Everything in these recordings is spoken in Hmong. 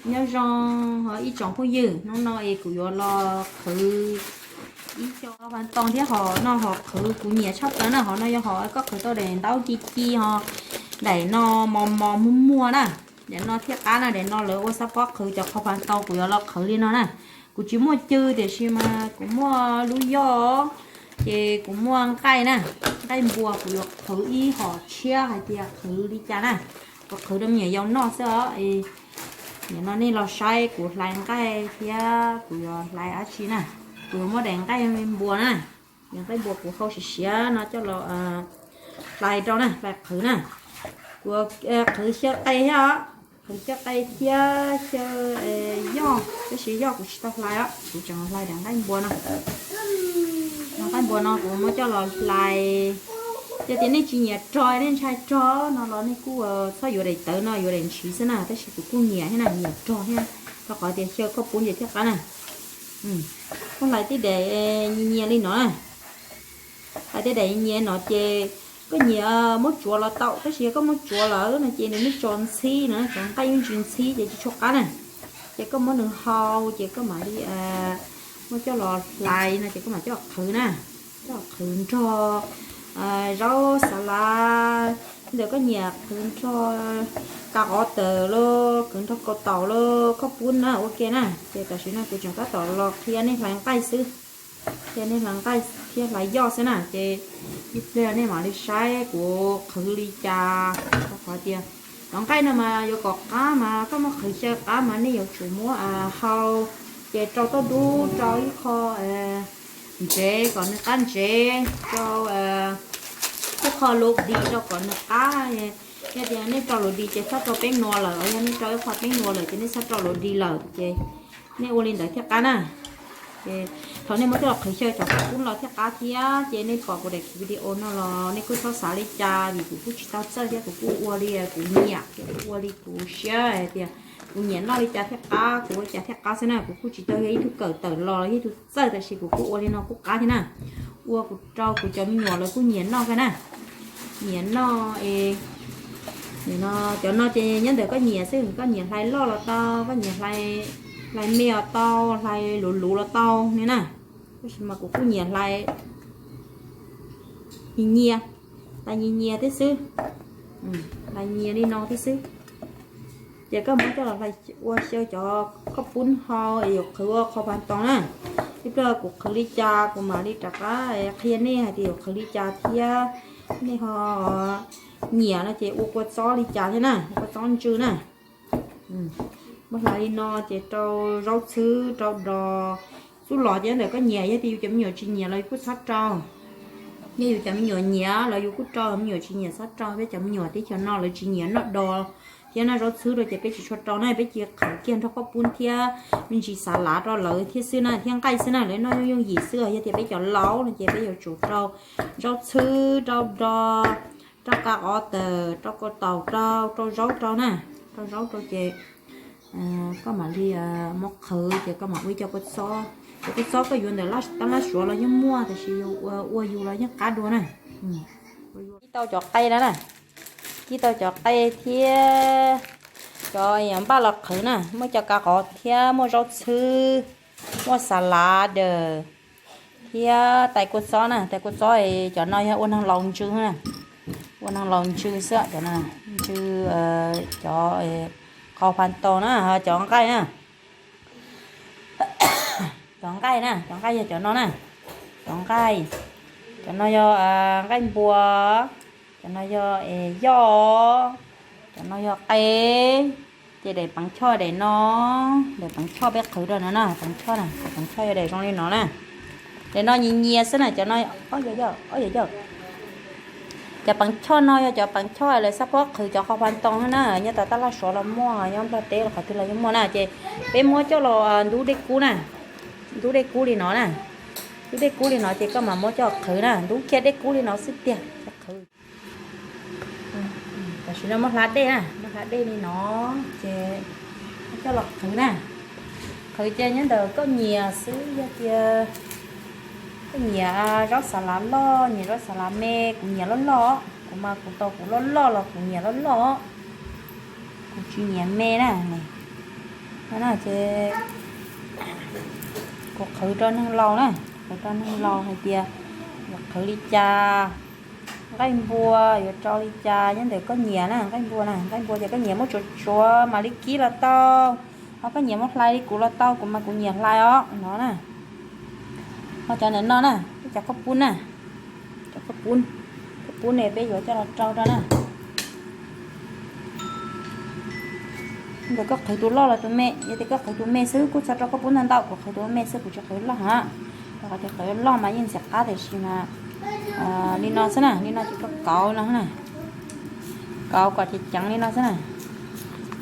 Nyob zoo ho ib tsoom phooj ywg, hnub no es kuv yuav los qhwv ib co pas ntoo thiab hom no hom qhwv kuv nyiam tshaj plaws na. Hom no yog hom koj qhwv tau daim ntaub ci ci ho daim no mos mos muag muag na. Daim no thiaj qab na, daim no lawv ua xab pob qhwv cov qhov pas ntoo, kuv yuav los qhwv li no na. Kuv tsis muaj cw tiam sis mas kuv muaj lub yoj, ces kuv muaj nqaij na, nqaij npua, kuv yuav qhwv ib hom tshiab hais tias qhwv li cas na. Kuv qhwv rau me nyuam yaus noj xwb os. Nim no nej los saib kuv hlais nqaij thiab kuv yuav hlais dab tsi na. Kuv yuav muab daim nqaij npua na, daim nqaij npua kuv hau siav siav no coj los hlais rau na, hlais qhwv na. Kuv qhwv xyaw qe thiab os, qhwv xyaw qe thiab xyaw yoj, tab sis yoj kuv tsis tau hlais os, kuv tseem hlais daim nqaij npua no. Daim nqaij npua no kuv muab coj los hlais. Yog tias nej tsis nyiam rog, nej ntshai rog no los nej kuj txhob yuav daim tawv no, yuav daim ntshiv xwb na, tab sis kuv kuj nyiam thiab na, nyiam rog thiab, rau qhov tias xyaw koj pub ces thiaj qab na. Koj hlais tej daim nyias nyias li no na. Hlais tej daim nyias nyias no ces koj nyiam muab tsuav los tau, tab sis yog koj muab tsuav lawm no ces nws muab tso ntxhib na, cov nqaij yeej tsis ntxhib ces tsis tshua qab na. Ces koj muab nws hau ces koj mam li muab coj los hlais no ces koj mam coj qhwv na, coj qhwv nrog zaub xas lav, ntawm koj nyiam qhwv nrog kas qov tawm los, qhwv nrog kaus taum los, koj pub na ua ke na. Ces tam sim no kuv tseem tab tom los qhia nej hlais nqaij xwb, qhia nej hlais nqaij thiab hlais yoj xwb na, ces ib pliag nej mam li saib kuv qhwv li cas. Rau qhov tias cov nqaij no mas yuav kom qab mas koj muab qhwv xyaw qab mas nej yuav tsum muab hau, ces rau tauj dub, rau ib qho ntsev kom nws qab ntsev, rau ib qho lus dis rau kom nws qab. Yog tias nej rau lus dis ces txhob rau peeb nua lawm, yog nej rau ib qho peeb nua lawm ces nej txhob rau lus dis lawm ces nej ua li ntawd thiaj qab na. Ces thaum nej muab coj los qhwv xyaw cov khaub poob los thiaj qab thiab. Ces nej pom kuv daim video no los nej kuj txhob xav li cas vim kuv kuj tsis tau txawj thiab, kuv kuj ua li kuv nyiam, kuv ua li kuv siab hais tias kuv nyiam noj li cas thiaj qab, kuv ua li cas thiaj qab xwb na. Kuv kuj tsis tau yog ib tug kawm tawm los los yog ib tug txawj, tab sis kuv kuj ua li no kuj qab thiab na. Ua kuv rau kuv cov me nyuam lawv kuj nyiam noj kawg na. Nyiam noj es, nim no cov no ces nyob ntawm koj nyiam xwb, koj nyiam hlais loj los tau, koj nyiam hlais me los tau, hlais luv luv los tau li na. Tab sis mas kuv kuj nyiam hlais nyias nyias, hlais nyias nyias thiab xwb, hlais nyias li no thiab xwb. Ces koj muab coj los ua xyaw cov khaub poob hau es yuav qhwv ua qhov pas ntoo na. Ib pliag kuv qhwv li cas kuv mam li rov qab qhia nej hais tias yuav qhwv li cas thiab nej ho nyiam no ces ua kua txob li cas thiab na, ua kua txob ntsw na. Muab hlais li no ces rau zaub txhwb, rau dos, xub los ces ntawm koj nyiam, yog tias yus cov me nyuam tsis nyiam los yus kuj txhob rau. Yog yus cov me nyuam nyiam los yus kuj rau, me nyuam tsis nyiam txhob rau. Peb cov me nyuam teb chaws no lawv tsis nyiam noj dos thiab noj zaub txhwb rau ces peb tsis tshua rau na, peb cia qhwv kiag nrog khaub poob thiab me ntsis xav lav rau lawv thiab xwb na, thiab nqaij xwb na, lawv noj yooj yooj yim xwb. Yog tias peb cov laus no ces peb yuav tsum rau zaub txhwb, rau dos, rau kas qov tawm, rau kaus taum rau, rau zaub rau na, rau zaub rau ces koj mam li muab qhwv ces koj mam ua ib co kua txob. Cov kua txob koj yuav ntawm tab laj suav los yeej muaj, tiam sis yus ua yus los yeej qab dua na. Kib tau cov qe no na, kib tau cov qe thiab cov npaj los qhwv na, muaj cov kas qov thiab muaj zaub txhwb, muaj xas lav daws thiab tais kua txob na. Tais kua txob cov no yog ua neeg laus ntsw na, ua neeg laus ntsw xwb cov no, ntsw cov qhov pas ntoo na, cov nqaij na. Cov nqaij na, cov nqaij yog cov no na, cov nqaij, cov no yog nqaij npua, cov no yog yoj, cov no yog qe. Ces daim peev choj daim no, daim peev choj peb qhwv rau no na, peev choj na, peev choj yog daim zoo li no na. Daim no nyias nyias xwb na, cov no, o, cov peev choj no yog cov peev choj lawv xab phob qhwv cov qhov pas ntoo na, nyob tom tab laj suav los muaj, nyob nplog teb los qhov twg los yeej muaj na. Ces peb muab coj los ntub dej kub na, ntub dej kub li no na, ntub dej kub li no ces koj mam muab coj qhwv na, ntub kiag dej kub li no xwb tiag. Qhwv tam sim no muab hlab dej na, muab hlab dej li no ces coj los qhwv na. Qhwv ces nyob ntawm koj nyiam xwb, yog tias koj nyiam zaub xas lav loj, nyiam zaub xas lav me, kuv nyiam loj loj, kuv mas kuv tau kuv loj loj los kuv nyiam loj loj, kuv tsis nyiam me na. Ces kuv qhwv rau neeg laus na, qhwv rau neeg laus hais tias yuav qhwv li cas, nqaij npua yuav rau li cas, nyob ntawm koj nyiam na, nqaij npua na, nqaij npua ces koj nyiam muab tsuav tsuav mam li kib los tau, ho koj nyiam muab hlais li kuv los tau, kuv mas kuv nyiam hlais os no na. Ho cov ntawm no na, cov khaub poob na, cov khaub poob, khaub poob ne peb yuav coj los rau rau na. Ntawm koj qhwv tus loj los tus me, yog tias koj qhwv tus me xwb kuj txhob rau khaub poob ntau ntau, kuv qhwv tus me xwb kuv tsis qhwv loj hab. Rau qhov tias qhwv loj mas yeej ntxim qab tiam sis mas li no xwb na, li no ces koj kauv no na, kauv kom ceev ceev li no xwb na.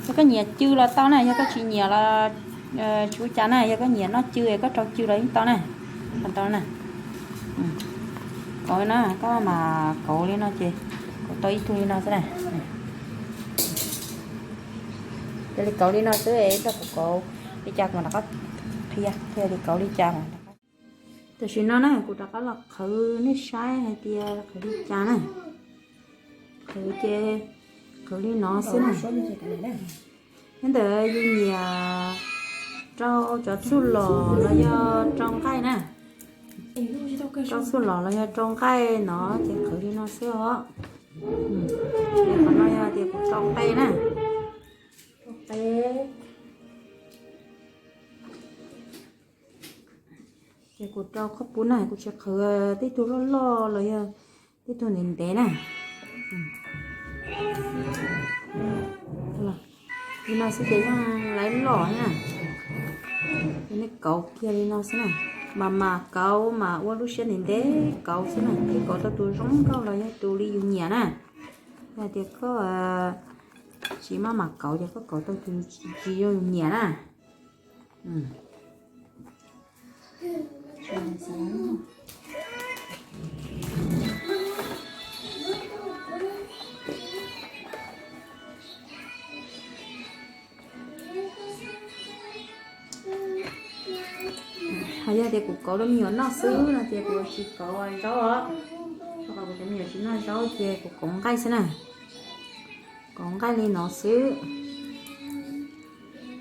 Yog koj nyiam cw los tau na, yog koj tsis nyiam los tsis ua cas na, yog koj nyiam noj cw koj rau cw los yeej tau na, tau na. Kauv no koj mam kauv li no ces kauv tau ib tug li no xwb na. Cia li kauv li no xwb, rau kuv kauv li cas kuv rov qab qhia, qhia li kauv li cas. Tam sim no na kuv rov qab los qhwv nej saib hais tias qhwv li cas na. Qhwv ces qhwv li no xwb na. Nyob ntawm yus nyiam rau cov txuj lom los yog rau nqaij na, rau txuj lom los yog rau nqaij no ces qhwv li no xwb os. Qhov no yog tias kuv rau qe na, rau qe. Ces kuv rau khaub poob na, kuv tsis qhwv tej tug loj loj los yog tej tug ntev ntev na. Li no xwb ces yeej laib loj na. Ces nej kauv kiag li no xwb na, mas mas kauv mas ua lub siab ntev ntev kauv xwb na, thiaj kauv tau tus zoo nkauj los yog tus li yus nyiam na. Yog tias koj tsis maj mam kauv ces koj kauv tau tus tsis zoo yus nyiam na. Ho yog tias kuv kauv rau me nyuam noj xwb no ces kuv tsis kauv zaub os. Rau qhov kuv cov me nyuam tsis noj zaub ces kuv kauv nqaij xwb na. Kauv nqaij li no xwb.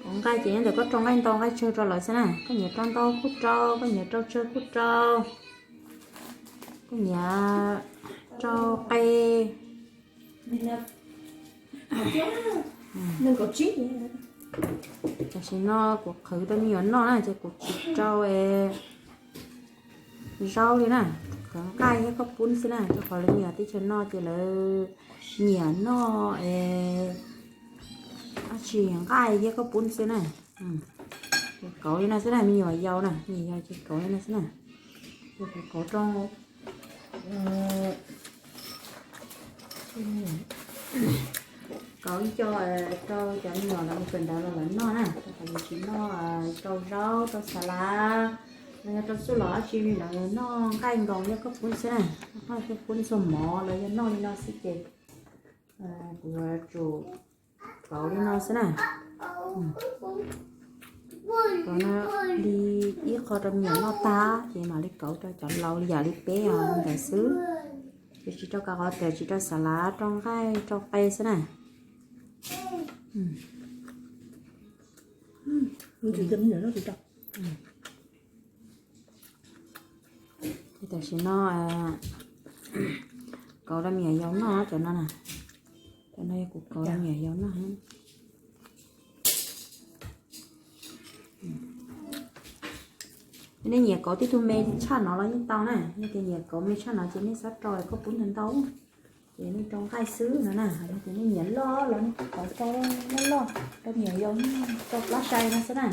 Kauv nqaij ces nyob ntawm koj rau nqaij ntau nqaij tsawg rau lawv xwb na. Koj nyiam rau ntau kuj rau, koj nyiam rau tsawg kuj rau, koj nyiam rau qe. Tam sim no kuv qhwv rau me nyuam noj na ces kuv tsis rau zaub li na, qhwv nqaij thiab khaub poob xwb na, rau qhov lawv me nyuam teb chaws no ces lawv nyiam noj dab tsi nqaij thiab khaub poob xwb na. Kauv li no xwb na, me nyuam yaus na, me nyuam yaus ces kauv li no xwb na. Ces kuv kauv rau kauv ib co rau cov me nyuam lawv mus kawm ntawv los lawv noj na, rau qhov yus tsis noj rau zaub rau xas lav, los yog rau txuj lom dab tsi li lawv noj nqaij nkaus thiab khaub poob xwb na, nqaij khaub poob txog mov los yog noj li no xwb ces kuv yuav tsum kauv li no xwb na. Kauv no li ib qho rau me nyuam noj tag ces mam li kauv rau cov laus li yam li peb os ntawd xwb. Ces tsis rau kav qhov tias tsis rau xas lav, rau nqaij rau qe xwb na. Ces tam sim no kauv rau me nyuam yaus noj cov no na. Cov no yog kuv kauv rau me nyuam yaus noj. Nej nyiam kauv tib tug me tshaj no los yeej tau na, yog tias nyiam kauv me tshaj no ces nej txhob rau khaub poob ntau ntau, ces nej rau nqaij xwb no na. Yog tias nej nyiam loj los nej kuj kauv rau loj loj, rau me nyuam yaus rau plab sai no xwb na.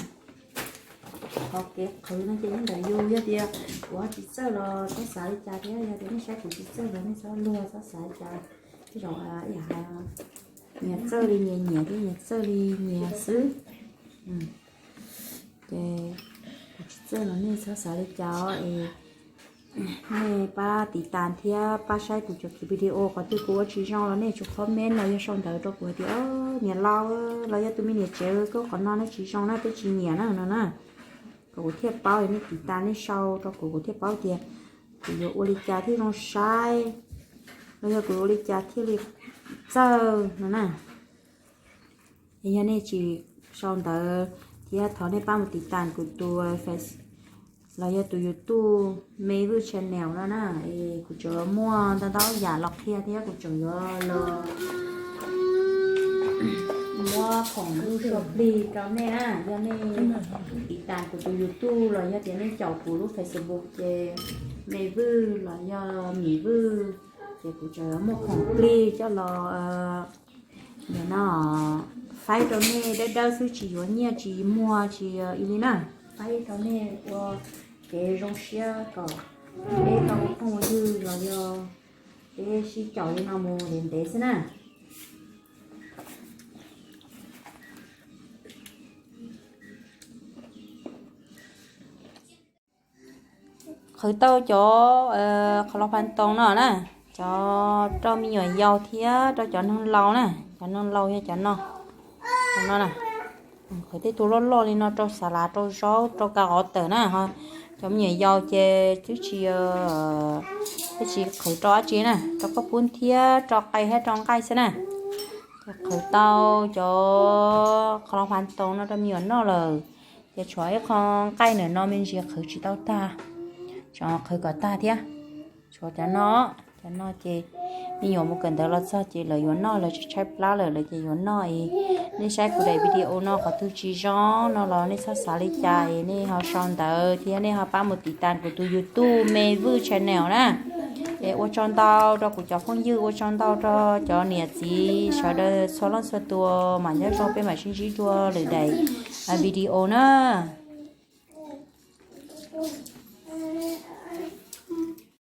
Qhov kev qhwv no ces nyob ntawm yus, yog tias kuv ho tsis txawj los txhob xav li cas thiab, yog tias nej saib kuv tsis txawj los nej txhob luag txhob xav li cas. Tej zaum ib yam hais nyias txawj li nyias nyiam thiab nyias txawj li nyias xwb. Ces kuv tsis txawj los nej txhob xav li cas os, es nej pab tiv tas thiab pab saib kuv cov video, qhov twg kuv ua tsis zoo los nej tsuas comment los yog sau ntawv rau kuv hais tias niam laus los yog tus me niam tsev koj qhov no nej tsis zoo na, peb tsis nyiam na no na. Kom kuv thiaj paub, nej tiv tas nej sau rau kuv, kuv thiaj paub tias kuv yuav ua li cas thiaj zoo saib, los yog kuv yuav ua li cas thiaj li txawj no na. Es yog nej tsis sau ntawv Thiab thov nej pab mus tiv tas kuv tus Face los yog tus YouTube Me Vwj Channel no na. Es kuv tseem muaj ntau ntau yam los qhia thiab kuv tseem yuav los muab khoom lub short clip rau nej na. Yog nej tiv tas kuv tus YouTube los yog tias nej caum kuv lub Facebook ces Me Vwj los yog Mim Vwj, ces kuv tseem yuav muaj khoom clip coj los nim no faib rau nej dawb dawb xwb, tsis yuav nyiaj tsis muag tsis ib li na. Faib rau nej ua kev zoo siab kom peb tau ua phooj ua ywg los yog peb sib caum li no mus ntev ntev xwb na. Qhwv tau cov qhov los phav toos no na, cov rau me nyuam yaus thiab rau cov neeg laus na. Cov neeg laus yog cov no, cov no na. Qhwv tej tug loj loj li no rau xav lav rau zaub rau kaus tawm na. Cov me nyuam yaus ces twb tsis, twb tsis qhwv rau dab tsi na, rau koj pub thiab rau qe thiab rau nqaij xwb na. Ces qhwv tau cov qhov los phav toos no rau me nyuam noj lawm, ces tshuav ib qho nqaij ntawm no me ntsis qhwv tsis tau tag, tshuav qhwv kom tag thiab. Tshuav cov no, cov no ces me nyuam mus kawm ntawv los txog ces lawv yuav noj, lawv tsis tshaib plab lawm, lawv ces yuav noj es nej saib kuv daim video no qhov twg tsis zoo no los nej txhob xav li cas es nej ho sau ntawv thiab nej ho pab mus tiv tas kuv tus YouTube Me Vwj Channel na. Es ua tsaug ntau rau kuv cov phooj ywg, ua tsaug ntau rau cov niam txiv sawv daws txhua leej txhua tus, mam nyob zoo peb mam sib ntsib dua lwm daim video na.